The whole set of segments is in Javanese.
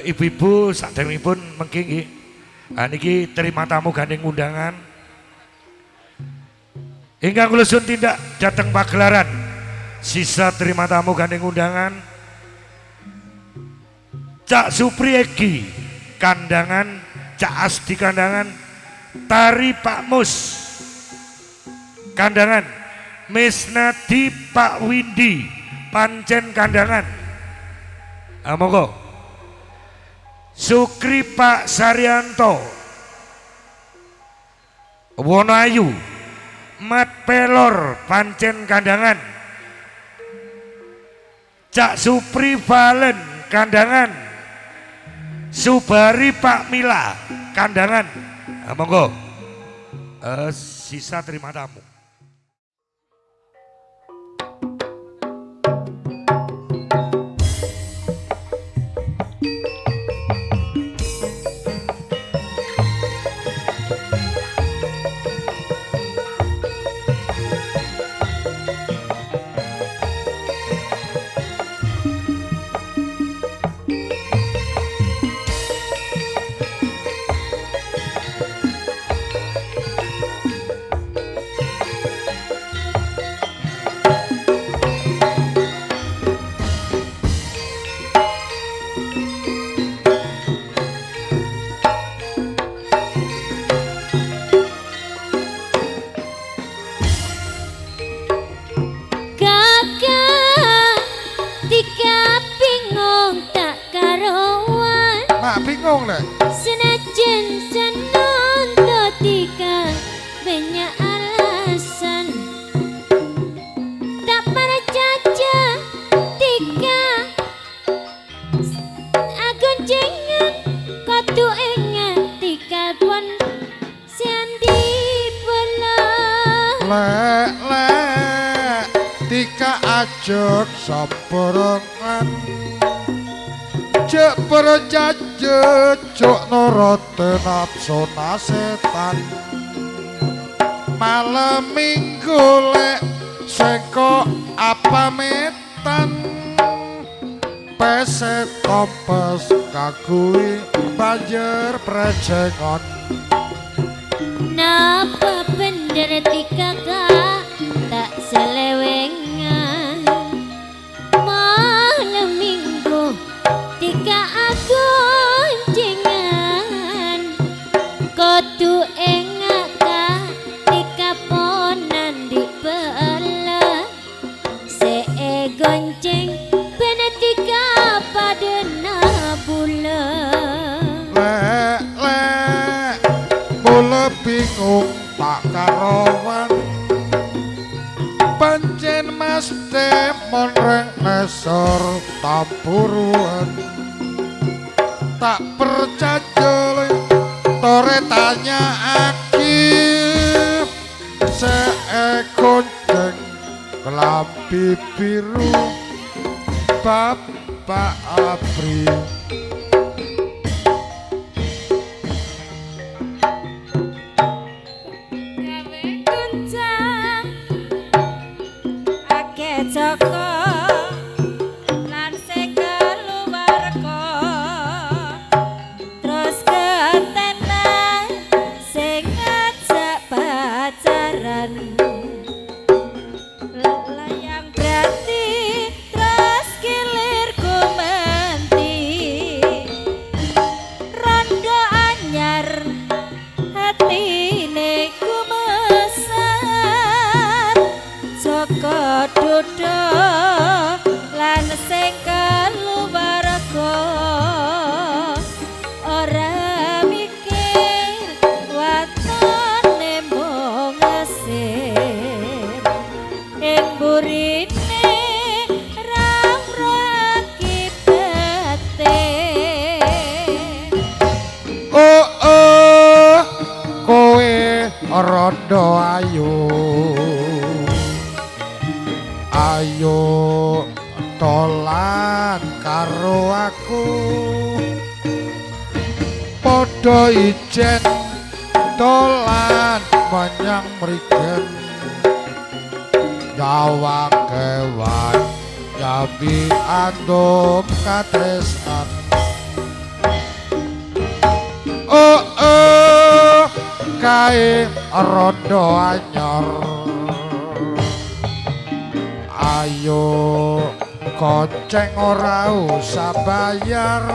Ibu-ibu saderengipun mengki nggih. Ah niki terima tamu gandeng undangan. Ingkang kula suwun tindak dhateng pagelaran. Sisa terima tamu gandeng undangan. Cak Supriyegi kandangan, Cak Asdi kandangan, Tari Pak Mus kandangan, Misnadi Pak Windi pancen kandangan. Ah monggo. Sukri Pak Saryanto Wonoayu, Mat Pelor pancen kandangan, Cak Supri Valen kandangan, Subari Pak Mila kandangan. Ah, monggo. Sisa terima tamu. Senajan senonto tika banyak alasan, tak percaya tika agoncengan kotu ingat tika pun sendi belah. Lek lek tika ajok saborongan cek percaja cok nurote nafsu setan malam minggu lek seko apa metan pese tompes kagui banjir prejengon. Napa bener tika kak tak selewengan malam minggu tika aku goncengan kotu engak ka tika ponan di belah see gonceng benetika padena bulan. Lek lek mula bingung tak karowan pancen Mas Demon reng nesor tampuruan tak percaya tore tanya aki seekonceng kelambi biru Bapak Apri. Gawe kuncang akeh joko lan sing keluarga terus ketenan sing ngajak pacaran layang berarti terus kilir kumenti rondo anyar hatine kumesat Joko dudo lan sing keluarga ora mikir watone mung ngesir ing burine ra-rakibate. Oh oh kowe rondo ayu ayo dolan karo aku padha ijen dolan menyang mrigen nyawang kewan nyambi andum katresnan. Oh oh kae rondo anyar. Ayo koceng ora usah bayar,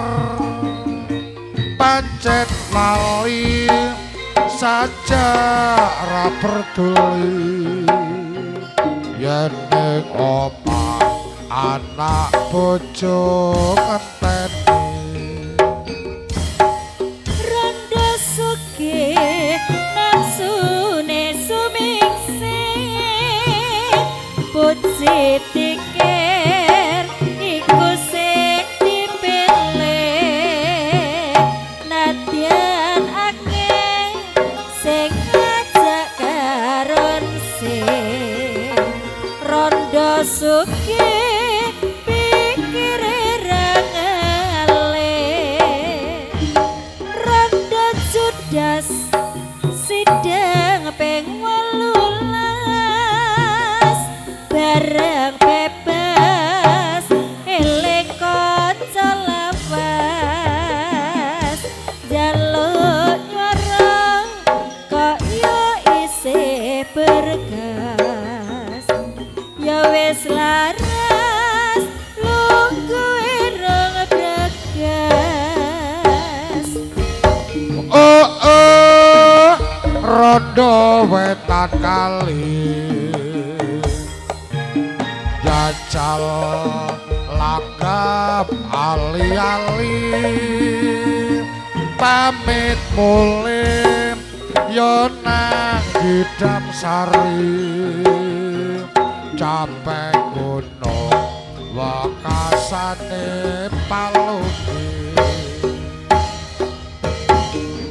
pancen lali saja ra peduli. Yen ning omah anak bojo ngenteni. Rondo sugih nafsune sumingse, puji tikir iku sing dipilih. Nadyan akeh sing ngajak karon sing rondo sugih pikire ra ngalih. Rondo judas sidang ping 18 bareng bebas eling kaca lawas. Jaluk nyuara kok yo isih bergas, ya wis laras lungguhe rong bregas. Oh oh rondo wetan kali jajal langgam ali-ali, pamit mulih yo nang Gidam Sari. Capek gunung wekasane Paluki.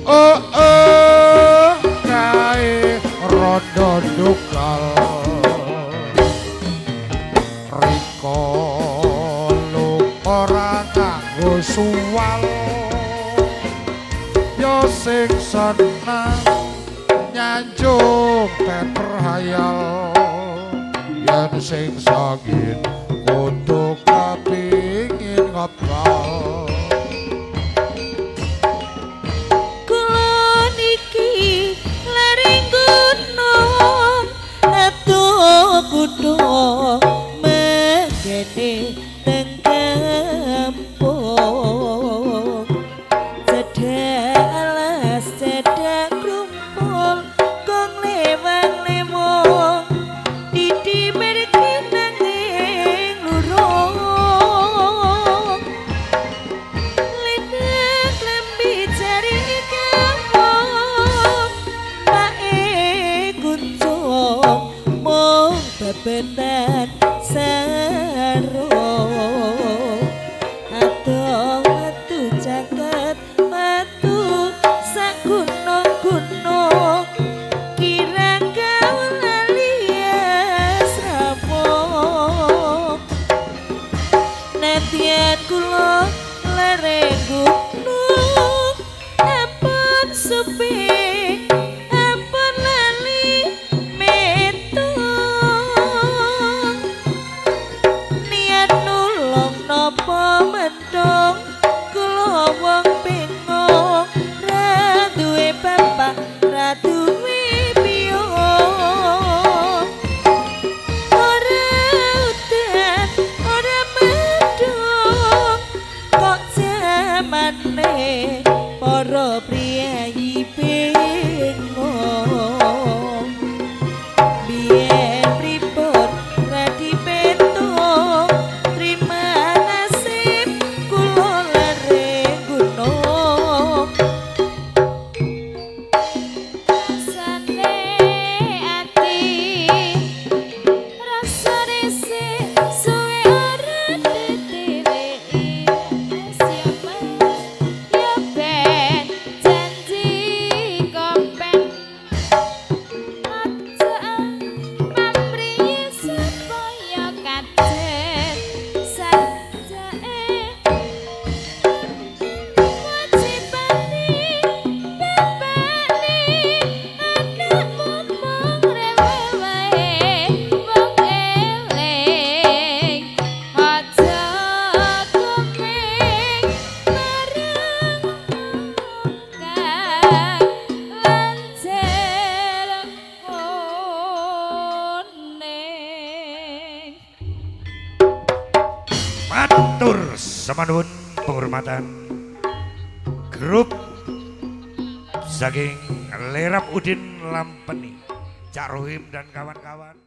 Oh oh kae rondo dugal, riko ora nganggo suwal. Yo sing seneng nyanjung ben berhayal, yen sing sangin kudu kepingin ngebal. Kula niki laring gunung atuh kutha mengkene teng kampung. Cedhak alas cedhak krumpul kong lewang-lewong didi mergi nanging lurung. Lidak lembi jari kampung mae kuncung mung bebetan sarung. Adoh metu jagat metu sak gunung-gunung kirang gaul alias rawuh. Nadyan kula lereng gunung ampun supi ampun lali metung. Niat nulung napa mendung kula wong bingung ra duwe bapak ra duwe biyung. Ora udan ora mendung kok jamane para priyayi bingung. Biyen pripun ra dipetung trima nasib kula lereng gunung. Rasane ati rasane sik suwe ora ditiliki. Siapa ya ben Samanun penghormatan grup saking Lerap Udin Lampeni, Cak Rohim dan kawan-kawan.